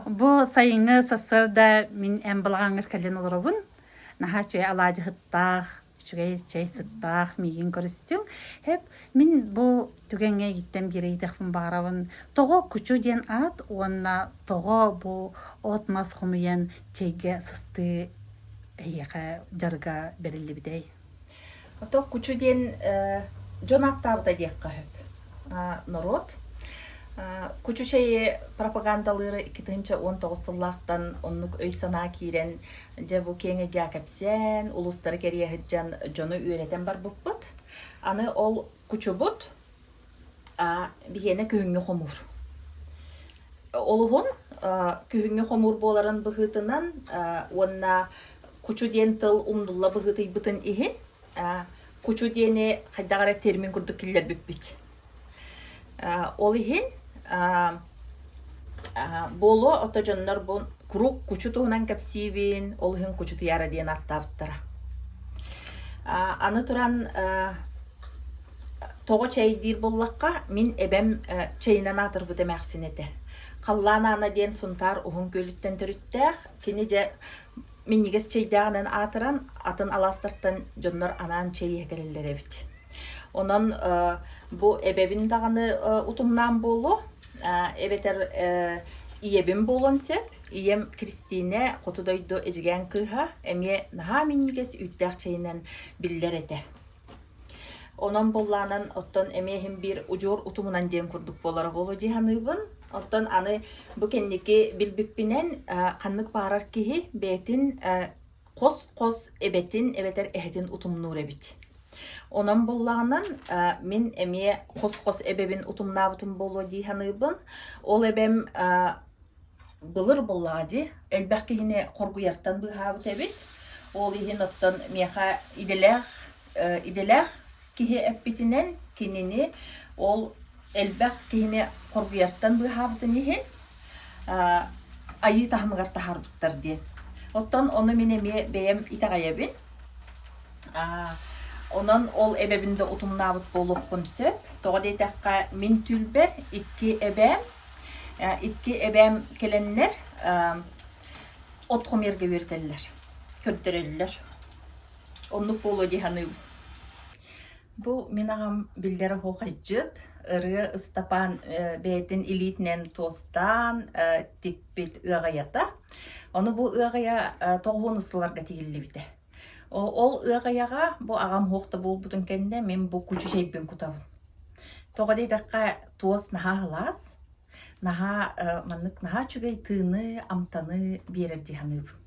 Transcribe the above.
Бу сайыҥҥы сарсыарда мин эн балаҕаҥҥар кэлэн олоробун. Наһаа үчүгэй алаадьыһыттаах, үчүгэй чэй сыттаах миигин көрүстүҥ. Һэп, мин бу түгэҥҥэ эйигиттэн биир ыйытыахпын баҕарабын. Тоҕо Кучу диэн аат уонна тоҕо бу от-мас хомуйан чэйгэ сыстыы эйиэхэ дьарыга бэриллибитэй? Ото кучу диэн дьон ааттаабыта диэххэ сөп. Норуот. Кучу чэйи пропагандалыыры 2019 сыллаахтан оннук өй-санаа киирэн, дьэ бу киэҥ эйгэҕэ кэпсээн, улуустары кэрийэ сылдьан дьону үөрэтэн барбыппыт. Аны ол кучубут биһиэнэ күһүҥҥү хомуур. Олуһун күһүҥҥү хомуур буоларын быһыытынан уонна кучу диэн тыл умнулла быһыытыйбытын иһин кучу диэни хайдах эрэ термин курдук киллэрбиппит. Ол иһин буолуо ото дьоннор бу куруук кучу туһунан кэпсиибин, ол иһин кучу туйаара диэн ааттаабыттара. Аны туран Тоҕо чэйдиир буоллахха, мин эбэм чэйинэн аатырбыт эмээхсин этэ. Халлаан Аана диэн Сунтаар Уһун Күөлүттэн төрүттээх, кини дьэ минньигэс чэйдээҕинэн аатыран, атын алаастартан дьоннор анаан чэй иһэ кэлэллэр эбит. Онон бу эбэбин даҕаны утумнаан буолуо, эбэтэр ийэбин буолуон сөп. Ийэм Кристиинэ хоту дойду Эдьигээн кыыһа эмиэ наһаа минньигэс үүттээх чэйинэн биллэр этэ. Онон буоллаанан оттон эмиэ иһин биир удьуор утумунан диэн курдук буолара буолуо дии саныыбын. Оттон аны бу кэнники билбиппинэн ханнык баарар киһи бэйэтин хос-хос эбэтин эбэтэр эһэтин утумнуур эбит. Онон буоллаҕынан мин эмиэ хос-хос эбэбин утумнаабытым буолуо дии саныыбын. Ол эбэм Былыр буоллаҕа дии, элбэх киһини хоргуйартан быыһаабыт эбит. Ол иһин оттон миэхэ идэлээх идэлээх киһи эппитинэн, кинини ол элбэх киһини хоргуйартан быыһаабытын иһин айыы таһымыгар таһаарбыттар диэн. Оттон ону мин эмиэ бэйэм итэҕэйэбин. Онон ол эбэбин да утумнаабыт буолуохпун сөп. Тоҕо диэтэххэ, мин түүлбэр икки эбээм, икки эбээм кэлэннэр от хомуйарга үөрэтэллэр, көрдөрөллөр. Оннук буолуо дии саныыбын. Бу мин аҕам биллэр оһуохайдьыт, Ырыа Ыстапаан бэйэтин илиитинэн туостаан тикпит ыаҕайата. Ону бу ыаҕайа тоҕуһун сылларга тигиллибитэ. Ол ыаҕайаҕа бу аҕам уһуох да буолбутун кэннэ мин бу кучу чэйбин кутабын. Тоҕо диэтэххэ туос наһаа сылаас, наһаа маннык наһаа үчүгэй тыыны, амтаны биэрэр дии саныыбын.